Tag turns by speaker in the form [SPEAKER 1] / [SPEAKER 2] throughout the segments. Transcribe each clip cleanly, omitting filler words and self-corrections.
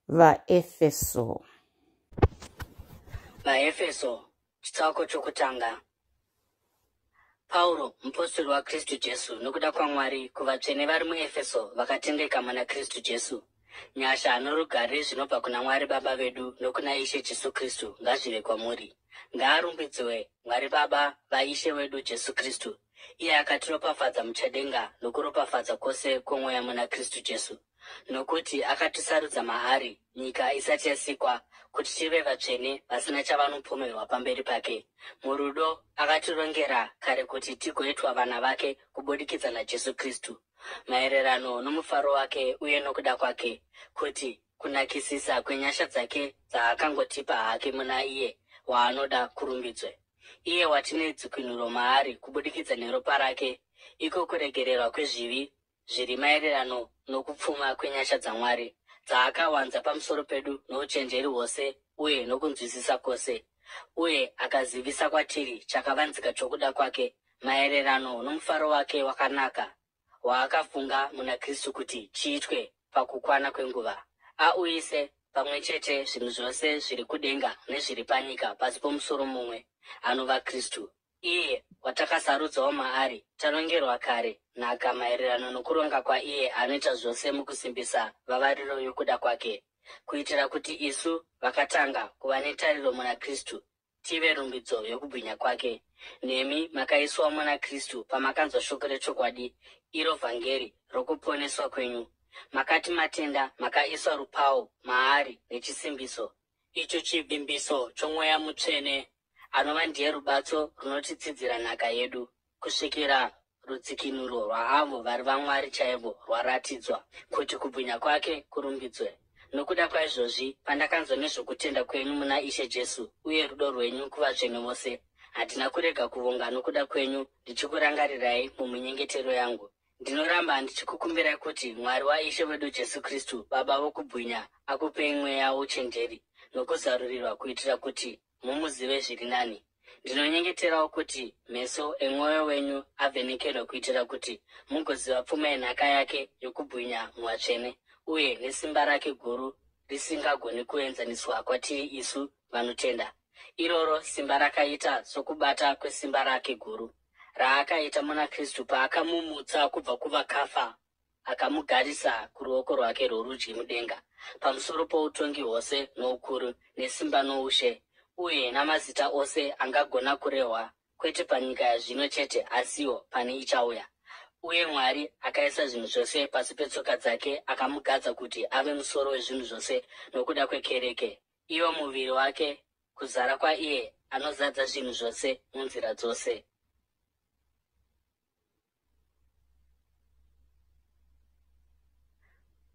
[SPEAKER 1] Vaefeso.
[SPEAKER 2] Vaefeso chitsauko chokutanga. Pauro, mupostori waKristu Jesu nokuda kwaMwari, kuvatsvene vari muEfeso vakatendeka muna Kristu Jesu. Nyasha norugare zvinobva kuna Mwari Baba vedu nokuna Ishe Jesu Kristu ngazvive kwamuri. Ngaarumbidzwe Mwari Baba vaIshe wedu Jesu Kristu, iye akatiropafadza muchadenga nokuropafadza kwose kwomweya muna Kristu Jesu. Nokuti akatisarudza maari, nyika isati yasikwa, kuti tive vatsvene vasina chavanopomerwa pamberi pake. Murudo akatirongera kare kuti tigoitwa vana vake kubudikidza naJesu Kristu, maererano nomufaro wake uye nokuda kwake, kuti kunakisisa kwenyasha dzake dzaakangotipa hake muna iye waanoda kurumbidzwe. Iye watine dzikinuro maari kubudikidza neropa rake, iko kuregererwa kwezvivi zviri maererano nokupfuma kwenyasha dzaMwari, dzaakawanza pamusoro pedu nouchenjeri hwose uye nokunzwisisa kwose, uye akazivisa kwatiri chakavanzika chokuda kwake, maererano nomufaro wake wakanaka, waakafunga muna Kristu kuti chiitwe pakukwana kwenguva, auyise pamwe chete zvinhu zvose zviri kudenga nezviri panyika pasi pomusoro mumwe, anova Kristu. Iye watakasarudzawo maari, tarongerwa kare nhaka maererano nokuronga kwaiye anoita zvose mukusimbisa vavariro yokuda kwake, kuitira kuti isu, vakatanga kuva netariro muna Kristu, tive rumbidzo yokubwinya kwake. Nemi makaiswawo muna Kristu pamakanzwa shoko rechokwadi, iro vhangeri rokuponeswa kwenyu. Makati matenda, makaiswa rupawo maari nechisimbiso, icho chivimbiso choMweya Mutsvene, anova ndiye rubatso runotitsidzira nhaka yedu, kusvikira rudzikinuro rwaavo vari vaMwari chaivo rwaratidzwa, kuti kubwinya kwake kurumbidzwe. Nokuda kwaizvozvi, pandakanzwa nezvokutenda kwenyu muna Ishe Jesu uye rudo rwenyu kuvatsvene vose, handina kurega kuvonga nokuda kwenyu ndichikurangarirai muminyengetero yangu. Ndinoramba ndichikukumbirai kuti Mwari waIshe wedu Jesu Kristu, Baba vokubwinya, akupei mweya wouchenjeri nokuzarurirwa kuitira kuti mumuzive zviri nani. Ndinonyengeterawo kuti meso emwoyo wenyu avhenekerwe kuitira kuti mugoziva pfuma yenhaka yake yokubwinya muvatsvene, uye nesimba rake guru risingagoni kuenzaniswa kwatiri isu vanotenda. Iroro simba rakaita sokubata kwesimba rake guru, raakaita muna Kristu paakamumutsa kubva kuvakafa akamugarisa kuruoko rwake rworudyi mudenga, pamusoro poutongi hwose noukuru, nesimba noushe, uye namazita ose angagona kurehwa, kwete panyika yazvino chete asiwo pane ichauya. Uye Mwari akaisa zvinhu zvose pasi petsoka dzake akamugadza kuti ave musoro wezvinhu zvose nokuda kwekereke, iwo muviri wake, kuzara kwaiye anozadza zvinhu zvose munzira dzose.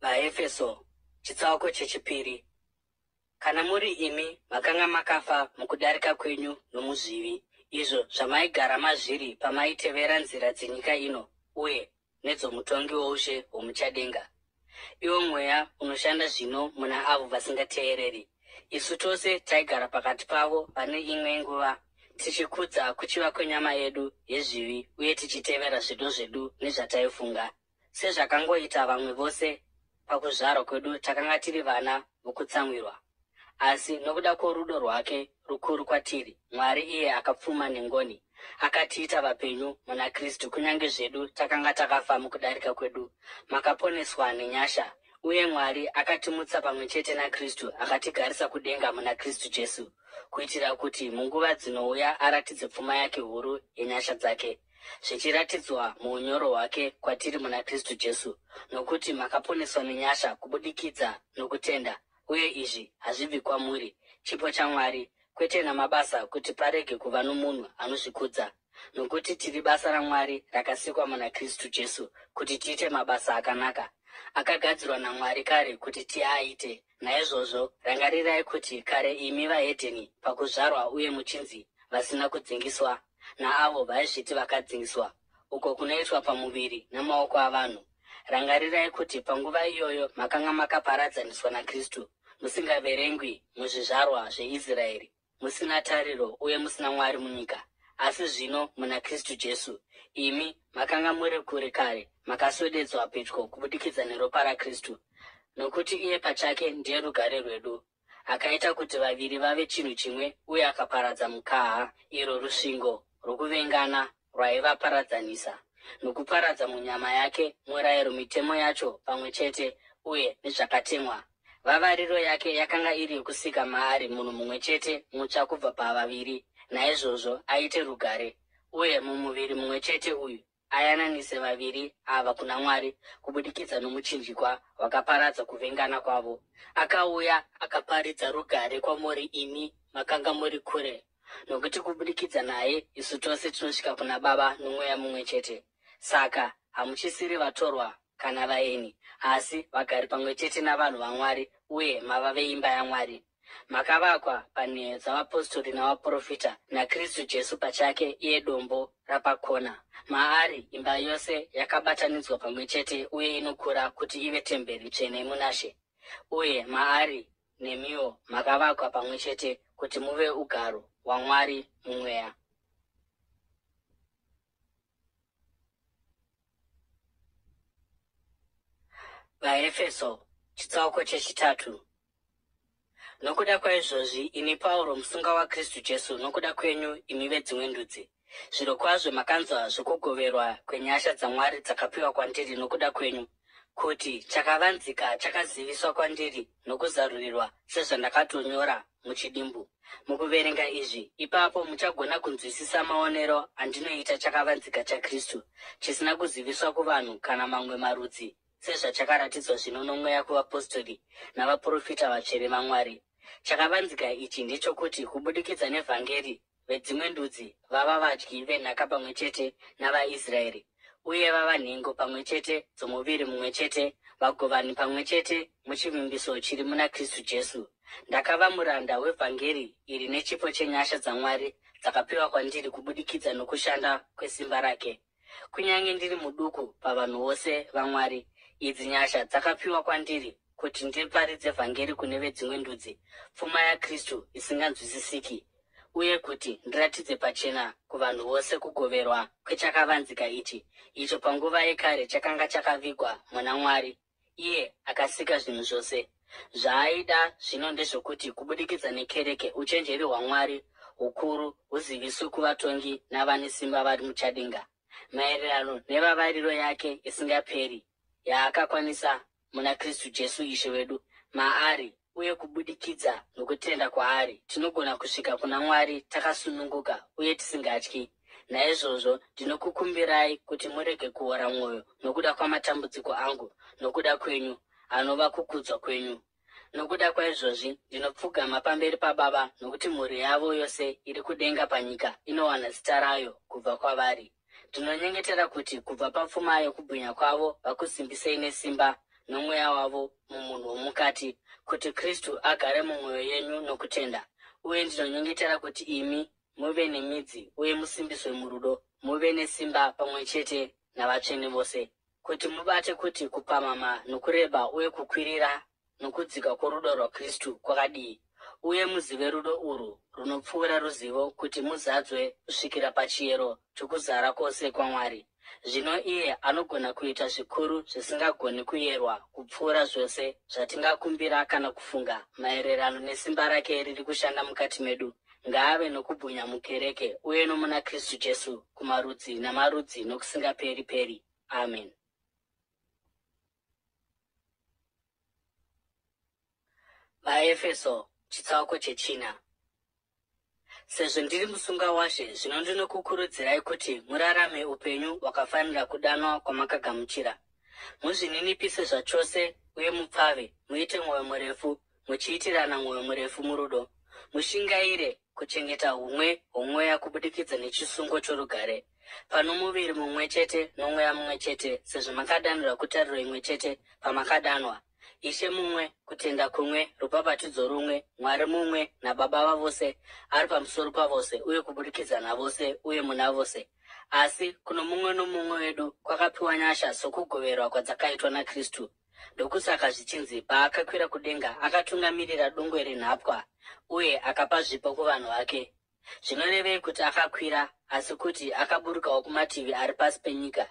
[SPEAKER 2] VaEfeso chitsauko chechipiri. Kana muri imi, makanga makafa mukudarika kwenyu nomuzvivi, izvo zvamaigara mazviri pamaitevera nzira dzenyika ino uye nedzomutongi woushe hwomuchadenga, iwo mweya unoshanda zvino muna avo vasingateereri. Isu tose taigara pakati pavo pane imwe nguva, tichikudza kuchiva kwenyama yedu yezvivi uye tichitevera zvido zvedu nezvataifunga. Sezvakangoita vamwe vose pakuzvarwa kwedu takanga tiri vana vokutsamwirwa. Asi nokuda kworudo rwake rukuru kwatiri, Mwari, iye akapfuma nengoni, akatiita vapenyu muna Kristu kunyange zvedu takanga takafa mukudarika kwedu. Makaponeswa nenyasha. Uye Mwari akatimutsa pamwe chete naKristu akatigarisa kudenga muna Kristu Jesu, kuitira kuti munguva dzinouya aratidze pfuma yake huru yenyasha dzake, zvichiratidzwa muunyoro hwake kwatiri muna Kristu Jesu. Nokuti makaponeswa nenyasha kubudikidza nokutenda, uye izvi hazvibvi kwamuri, chipo chaMwari, kwete namabasa, kuti parege kuva nomunhu anozvikudza. Nokuti tiri basa raMwari rakasikwa muna Kristu Jesu kuti tiite mabasa akanaka, akagadzirwa naMwari kare kuti tiaite. Naizvozvo rangarirai kuti kare imi vahedheni pakuzvarwa uye muchinzi vasina kudzingiswa naavo vaizviti vakadzingiswa, uko kunoitwa pamuviri namaoko avanhu, rangarirai kuti panguva iyoyo makanga makaparadzaniswa naKristu, musingaverengwi muzvizvarwa zveIsraeri, musina tariro uye musina Mwari munyika. Asi zvino muna Kristu Jesu, imi makanga muri kure kare makaswededzwa pedyo kubudikidza neropa raKristu. Nokuti iye pachake ndiye rugare rwedu, akaita kuti vaviri vave chinhu chimwe uye akaparadza mukaha, iro rusvingo rwokuvengana rwaivaparadzanisa, nokuparadza munyama yake murayiro mitemo yacho pamwe chete uye nezvakatemwa. Vavariro yake yakanga iri yokusika maari munhu mumwe chete mutsva kubva pavaviri, naizvozvo aite rugare, uye mumuviri mumwe chete uyu ayananise vaviri ava kuna Mwari kubudikidza nomuchinjikwa wakaparadza kuvengana kwavo. Akauya akaparidza rugare kwamuri imi makanga muri kure, nokuti kubudikidza naye isu tose tinosvika kuna Baba noMweya mumwe chete. Saka hamuchisiri vatorwa kana vaeni, asi vagari pamwe chete navanhu vaMwari uye mava veimba yaMwari. Makavakwa panheyo dzavapostori navaprofita, naKristu Jesu pachake iye dombo rapakona. Maari imba yose yakabatanidzwa pamwe chete uye inokura kuti ive temberi tsvene munaShe. Uye maari nemiwo makavakwa pamwe chete kuti muve ugaro hwaMwari mumweya. VaEfeso chitsauko chechitatu. Nokuda kwaizvozvi, ini Pauro, musunga waKristu Jesu nokuda kwenyu imi vedzimwe ndudzi, zvirokwazvo makanzwa zvokugoverwa kwenyasha dzaMwari dzakapiwa kwandiri nokuda kwenyu, kuti chakavanzika chakaziviswa kwandiri nokuzarurirwa sezvandakatonyora muchidimbu. Mukuverenga izvi, ipapo muchagona kunzwisisa maonero andinoita chakavanzika chaKristu, chisina kuziviswa kuvanhu kana mamwe marudzi, sezvachakaratidzwa zvino noMweya kuvapostori navaporofita vatsvene vaMwari. Chakavanzika ichi ndechokuti kubudikidza nevhangeri vedzimwe ndudzi vava vadyi venhaka pamwe chete navaIsraeri uye vava nhengo pamwe chete dzomuviri mumwe chete, vagovani pamwe chete muchivimbiso chiri muna Kristu Jesu. Ndakava muranda wevhangeri iri nechipo chenyasha dzaMwari dzakapiwa kwandiri kubudikidza nokushanda kwesimba rake. Kunyange ndiri muduku pavanhu vose vaMwari, idzi nyasha dzakapiwa kwandiri kuti ndiparidze vhangeri kune vedzimwe ndudzi, pfuma yaKristu isinganzwisisiki, uye kuti ndiratidze pachena kuvanhu vose kugoverwa kwechakavanzika ichi, icho panguva yekare chakanga chakavigwa muna Mwari, iye akasika zvinhu zvose. Zvaaida zvino ndezvokuti kubudikidza nekereke uchenjeri hwaMwari hukuru huziviswe kuvatongi navane simba vari muchadenga, maererano nevavariro yake isingaperi yaakakwanisa muna Kristu Jesu Ishe wedu. Maari uye kubudikidza nokutenda kwaari tinogona kusvika kuna Mwari takasununguka uye tisingatyi. Naizvozvo ndinokukumbirai kuti murege kuora mwoyo nokuda kwamatambudziko angu nokuda kwenyu, anova kukudzwa kwenyu. Nokuda kwaizvozvi ndinopfugama pamberi paBaba, nokuti mhuri yavo yose iri kudenga panyika inowana zita rayo kubva kwavari. Ndinonyengetera kuti kubva papfuma yokubwinya kwavo vakusimbisei nesimba noMweya wavo mumunhu womukati, kuti Kristu agare mumwoyo yenyu nokutenda. Uye ndinonyengetera kuti imi, muve nemidzi uye musimbiswe murudo, muve nesimba pamwe chete navatsvene vose, kuti mubate kuti kupamhama nokureba uye kukwirira nokudzika kworudo rwaKristu kwakadii, uye muzive rudo urwu runopfuura ruzivo, kuti muzadzwe kusvikira pachiyero chokuzara kwose kwaMwari. Zvino iye anogona kuita zvikuru zvisingagoni kuyerwa kupfuura zvose zvatingakumbira kana kufunga, maererano nesimba rake riri kushanda mukati medu. Ngaave nokubwinya mukereke uye nomuna Kristu Jesu kumarudzi namarudzi nokusingaperi-peri. Amen. VaEfeso chitsauko chechina. Sezvo ndiri musunga waShe, zvino ndinokukurudzirai kuti murarame upenyu hwakafanira kudanwa kwamakagamuchira. Muzvininipise zvachose uye mupfave, muite mwoyo murefu, muchiitirana mwoyo murefu murudo. Mushingaire kuchengeta humwe hwomweya kubudikidza nechisungo chorugare. Pano muviri mumwe chete nomweya mumwe chete, sezvo makadanirwa kutariro imwe chete pamakadanwa. Ishe mumwe, kutenda kumwe, rubhabhatidzo rumwe, Mwari mumwe, naBaba vavose, ari pamusoro pavose, uye kuburikidza navose, uye muna vose. Asi kuno mumwe nomumwe wedu kwakapiwa nyasha sokugoverwa kwadzakaitwa naKristu. Ndokusaka zvichinzi, Paakakwira kudenga, akatungamirira dungwe renhapwa, uye akapa zvipo kuvanhu vake. Zvinorevei kuti akakwira, asi kuti akaburukawo kumativi ari pasi penyika?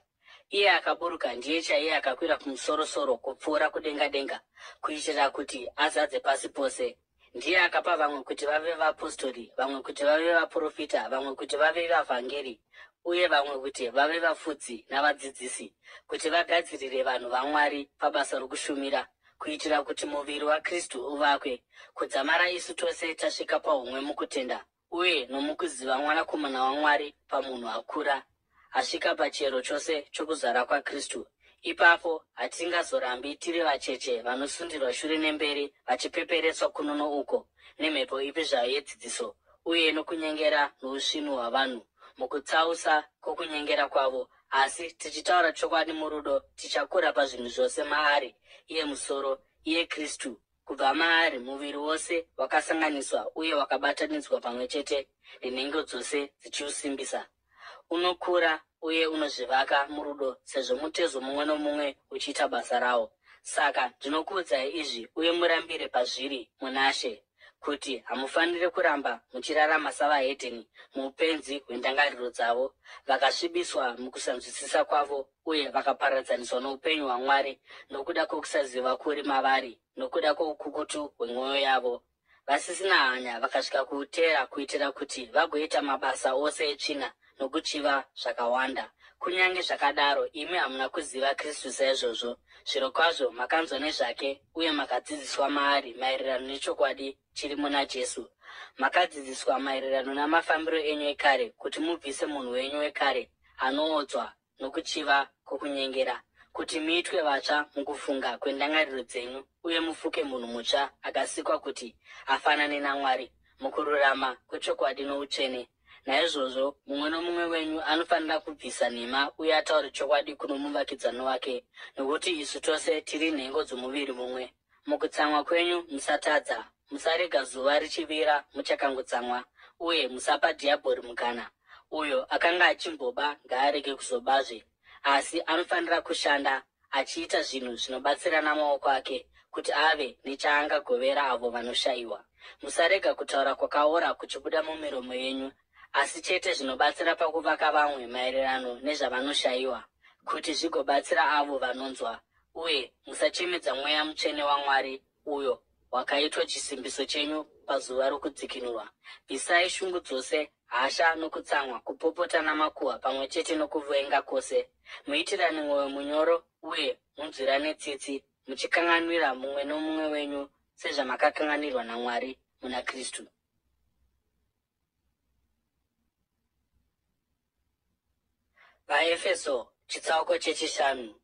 [SPEAKER 2] Iye akaburuka ndiye chaiye akakwira kumusoro-soro kupfuura kudenga-denga, kuitira kuti azadze pasi pose. Ndiye akapa vamwe kuti vave vaapostori, vamwe kuti vave vaprofita, vamwe kuti vave vavhangeri, uye vamwe kuti vave vafudzi navadzidzisi, kuti vagadzirire vanhu vaMwari pabasa rokushumira, kuitira kuti muviri waKristu uvakwe, kudzamara isu tose tasvika pahumwe mukutenda uye nomukuziva Mwanakomana waMwari pamunhu akura, asvika pachiyero chose chokuzara kwaKristu. Ipapo hatingazorambi tiri vacheche vanosundirwa shure nemberi vachipeperetswa kuno nouko nemhepo ipi zvayo yedzidziso uye nokunyengera nousvinu hwavanhu mukutsausa kwokunyengera kwavo, asi tichitaura chokwadi murudo, tichakura pazvinhu zvose maari iye musoro, iye Kristu. Kubva maari muviri wose wakasanganiswa uye wakabatanidzwa pamwe chete nenhengo dzose dzichiusimbisa, unokura uye unozvivaka murudo sezvo mutezo mumwe nomumwe uchiita basa rawo. Saka ndinokuudzai izvi uye murambire pazviri munaShe, kuti hamufaniri kuramba muchirarama savahedheni muupenzi hwendangariro dzavo, vakasvibiswa mukusanzwisisa kwavo uye vakaparadzaniswa noupenyu hwaMwari nokuda kwokusaziva kuri mavari nokuda kwoukukutu hwemwoyo yavo. Vasisina hanya vakasvika kuutera kuitira kuti vagoita mabasa ose etsvina nokuchiva zvakawanda. Kunyange zvakadaro, imi hamuna kuziva Kristu saizvozvo. Zvirokwazvo makanzwa nezvake uye makadzidziswa maari maererano nechokwadi chiri muna Jesu. Makadzidziswa maererano namafambiro enyu ekare kuti mubvise munhu wenyu wekare anoodzwa nokuchiva kwokunyengera, kuti muitwe vatsva mukufunga kwendangariro dzenyu uye mufuke munhu mutsva akasikwa kuti afanane naMwari mukururama kwechokwadi noutsvene. Naizvozvo mumwe nomumwe wenyu anofanira kubvisa nhema uye ataure chokwadi kuno muvakidzani wake, nokuti isu tose tiri nhengo dzomuviri mumwe. Mukutsamwa kwenyu musatadza, musarega zuva richivira muchakangotsamwa, uye musapa dhiabhori mukana. Uyo akanga achimboba ngaarege kuzobazve, asi anofanira kushanda, achiita zvinhu zvinobatsira namaoko ake, kuti ave nechaangagovera avo vanoshayiwa. Musarega kutaura kwakaora kuchibuda mumiromo yenyu, asi chete zvinobatsira pakuvaka vamwe maererano nezvavanoshayiwa, kuti zvigobatsira avo vanonzwa. Uye musachemedza Mweya Mutsvene waMwari, uyo wakaitwa chisimbiso chenyu pazuva rokudzikinurwa. Bvisai shungu dzose, hasha nokutsamwa, kupopota namakuhwa pamwe chete nokuvenga kwose. Muitirane mwoyo munyoro uye munzwirane tsitsi, muchikanganwira mumwe nomumwe wenyu sezvamakakanganwirwa naMwari muna Kristu. VaEfeso chitsauko chechishanu.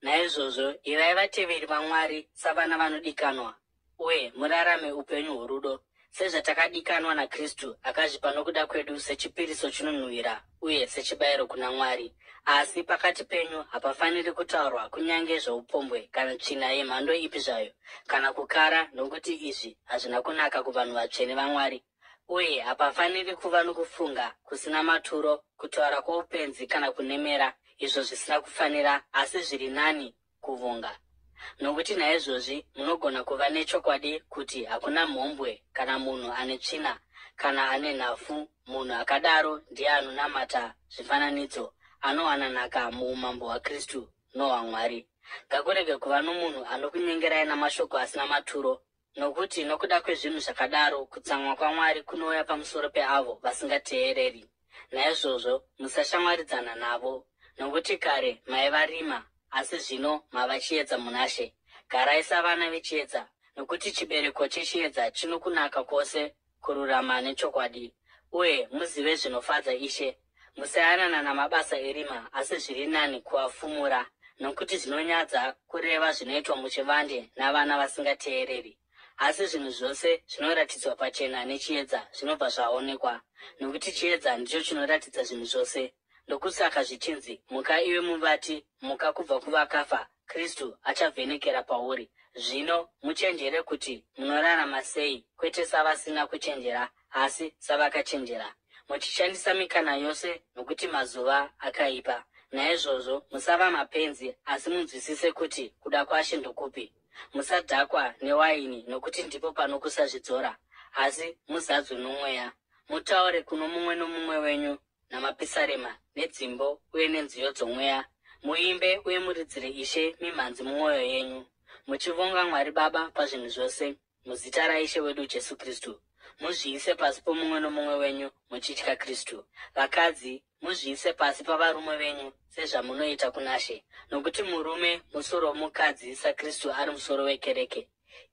[SPEAKER 2] Naizvozvo ivai vateveri vaMwari savana vanodikanwa, uye murarame upenyu hworudo, sezvatakadikanwa naKristu akazvipa nokuda kwedu sechipiriso chinonhuhwira uye sechibayiro kuna Mwari. Asi pakati penyu hapafaniri kutaurwa kunyange zvoupombwe kana tsvina yemhando ipi zvayo, kana kukara, nokuti izvi hazvina kunaka kuvanhu vatsvene vaMwari. Uye hapafaniri kuva nokufunga kusina maturo, kutaura kwoupenzi kana kunemera, izvo zvisina kufanira, asi zviri nani kuvonga. Nokuti naizvozvi munogona kuva nechokwadi kuti hakuna mhombwe kana munhu ane tsvina kana ane nhafu, munhu akadaro ndiye anonamata zvifananidzo, anowana nhaka muumambo hwaKristu nohwaMwari. Ngakurege kuva nomunhu anokunyengerai namashoko asina maturo, Nokuti nokuda kwezvinhu zvakadaro kutsamwa kwaMwari kunouya pamusoro peavo vasingateereri. Naizvozvo musashamwaridzana navo. Nokuti kare maiva rima, asi zvino mava chiedza munaShe. Garai savana vechiedza, nokuti chibereko chechiedza chino kunaka kwose, kururama nechokwadi. Uye muzive zvinofadza Ishe. Musayanana namabasa erima, asi zviri nani kuafumura, nokuti zvinonyadza kureva zvinoitwa muchivande navana vasingateereri. Asi zvinhu zvose zvinoratidzwa pachena nechiedza zvinobva zvaonekwa, nokuti chiedza ndicho chinoratidza zvinhu zvose. Ndokusaka zvichinzi, Muka iwe muvati, muka kubva kuvakafa, Kristu achavhenekera pauri. Zvino muchenjere kuti munorarama sei, kwete savasina kuchenjera, asi savakachenjera, muchishandisa mikana yose, nokuti mazuva akaipa. Naizvozvo musava mapenzi, asi munzwisise kuti kuda kwaShe ndokupi. Musadhakwa newaini, nokuti ndipo pano kusazvidzora, asi muzadzwe noMweya. Mutaure kuno mumwe nomumwe wenyu namapisarema, nedzimbo uye nenziyo dzomweya, Muimbe uye muridzire Ishe mimhanzi mumwoyo yenyu, muchivonga Mwari Baba pazvinhu zvose muzita raIshe wedu Jesu Kristu. Muzviise pasi pomumwe nomumwe wenyu muchitya Kristu. Vakadzi, muzviise pasi pavarume venyu sezvamunoita kunaShe, nokuti murume musoro womukadzi saKristu ari musoro wekereke,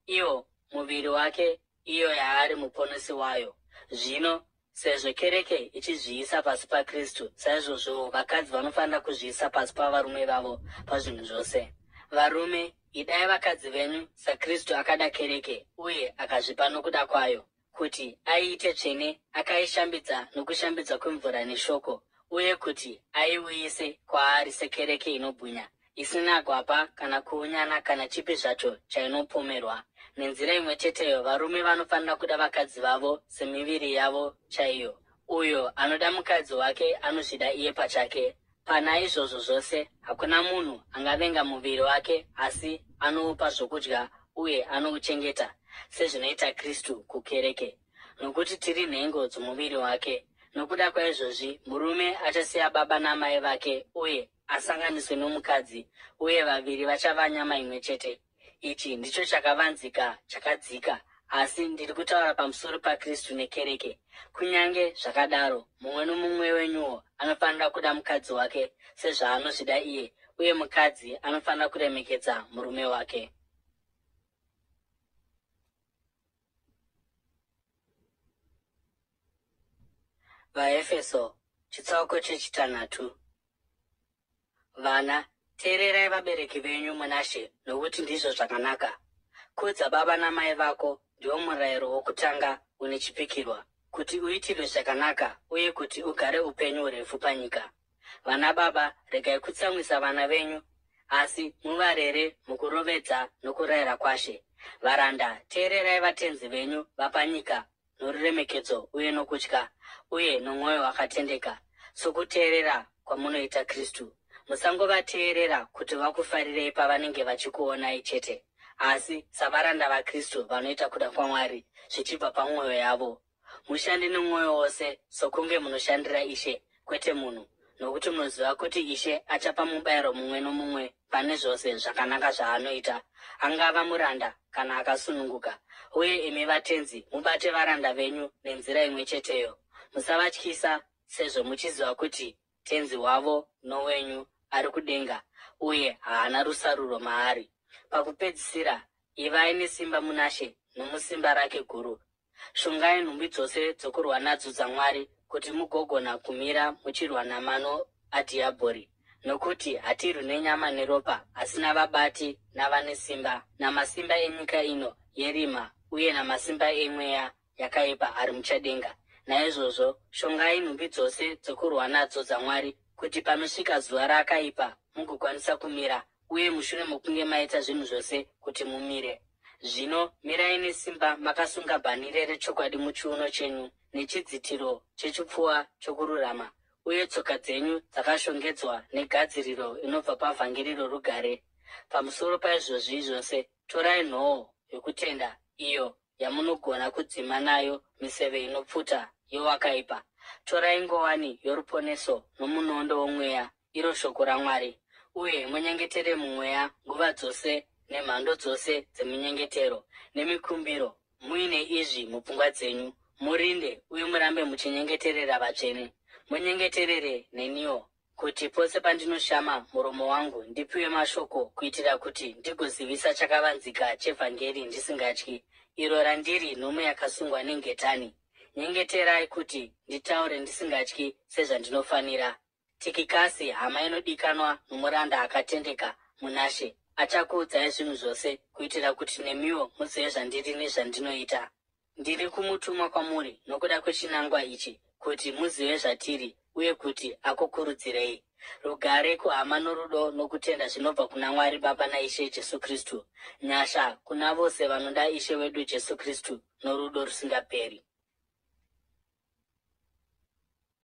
[SPEAKER 2] iwo muviri wake, iyo yaari muponesi wayo. Zvino sezvo kereke ichizviisa pasi paKristu, saizvozvowo vakadzi vanofanira kuzviisa pasi pavarume vavo pazvinhu zvose. Varume, idai vakadzi venyu saKristu akada kereke uye akazvipa nokuda kwayo, kuti aiite tsvene, akaishambidza nokushambidza kwemvura neshoko, uye kuti aiuyise kwaari sekereke inobwinya, isina gwapa kana kuunyana kana chipi zvacho chainopomerwa. Nenzira imwe cheteyo varume vanofanira kuda vakadzi vavo semiviri yavo chaiyo. Uyo anoda mukadzi wake anozvida iye pachake. Pana izvozvo zvose, hakuna munhu angavenga muviri wake asi anoupa zvokudya uye anouchengeta, sezvinoita Kristu kukereke. Nokuti tiri nhengo dzomuviri wake. Nokuda kwaizvozvi murume achasiya baba namai vake uye asanganiswe nomukadzi, uye vaviri vachava nyama imwe chete. Ichi ndicho chakavanzika chakadzika, asi ndiri kutaura pamusoro paKristu nekereke. Kunyange zvakadaro, mumwe nomumwe wenyuwo anofanira kuda mukadzi wake sezvaanozvida iye, uye mukadzi anofanira kuremekedza murume wake. VaEfeso chitsauko chechitanhatu. Vana, teererai vabereki venyu munaShe, nokuti ndizvo zvakanaka. Kudza baba namai vako ndiwo murayiro wokutanga une chipikirwa, kuti uitirwe zvakanaka uye kuti ugare upenyu hurefu panyika. Vana baba, regai kutsamwisa vana venyu, asi muvarere mukurovedza nokurayira kwaShe. Varanda, teererai vatenzi venyu vapanyika noruremekedzo uye nokutya, uye nomwoyo wakatendeka, sokuteerera kwamunoita Kristu. Musangovateerera kuti vakufarirei pavanenge vachikuonai chete, asi savaranda vaKristu vanoita kuda kwaMwari zvichibva pamwoyo yavo. Mushande nomwoyo wose sokunge munoshandira Ishe, kwete munhu, nokuti munoziva kuti Ishe achapa mubayiro mumwe nomumwe pane zvose zvakanaka zvaanoita, angava muranda kana akasununguka. Uye imi vatenzi, mubate varanda venyu nenzira imwe cheteyo. Musavatyisa, sezvo muchiziva kuti Tenzi wavo nowenyu ari kudenga uye haana rusaruro maari. Pakupedzisira, ivai nesimba munaShe nomusimba rake guru. Shongai nhumbi dzose dzokurwa nadzo dzaMwari, kuti mugogona kumira muchirwa namano adhiabhori. Nokuti hatirwi nenyama neropa, asi navabati, navane simba, namasimba enyika ino yerima, uye namasimba emweya yakaipa ari muchadenga. Naizvozvo shongai nhumbi dzose dzokurwa nadzo dzaMwari, kuti panosvika zuva raakaipa mugokwanisa kumira, uye mushure mokunge maita zvinhu zvose kuti mumire. Zvino mirai nesimba makasunga bhanhire rechokwadi muchiuno chenyu, nechidzitiro chechipfuva chokururama, uye tsoka dzenyu dzakashongedzwa negadziriro inobva pavhangeri rorugare. Pamusoro paizvozvi zvose, torai nhoo yokutenda, iyo yamunogona kudzima nayo miseve inopfuta yowakaipa. Torai ngowani yoruponeso nomunondo womweya, iro shoko raMwari, uye munyengetere mumweya nguva dzose nemhando dzose dzeminyengetero nemikumbiro, muine izvi mupfungwa dzenyu, murinde uye murambe muchinyengeterera vatsvene. Munyengeterere neniwo, kuti pose pandinoshama muromo wangu ndipiwe mashoko kuitira kuti ndigozivisa chakavanzika chevhangeri ndisingatyi, iro randiri nhume yakasungwa nengetani. Nyengeterai kuti nditaure ndisingatyi sezvandinofanira. Tikikasi, hama inodikanwa nomuranda akatendeka munaShe, achakuudzai zvinhu zvose, kuitira kuti nemiwo muzive zvandiri nezvandinoita. Ndiri kumutuma kwamuri nokuda kwechinangwa ichi, kuti muzive zvatiri uye kuti akukurudzirei. Rugare kuhama norudo nokutenda zvinobva kuna Mwari Baba naIshe Jesu Kristu. Nyasha kuna vose vanoda Ishe wedu Jesu Kristu norudo rusingaperi.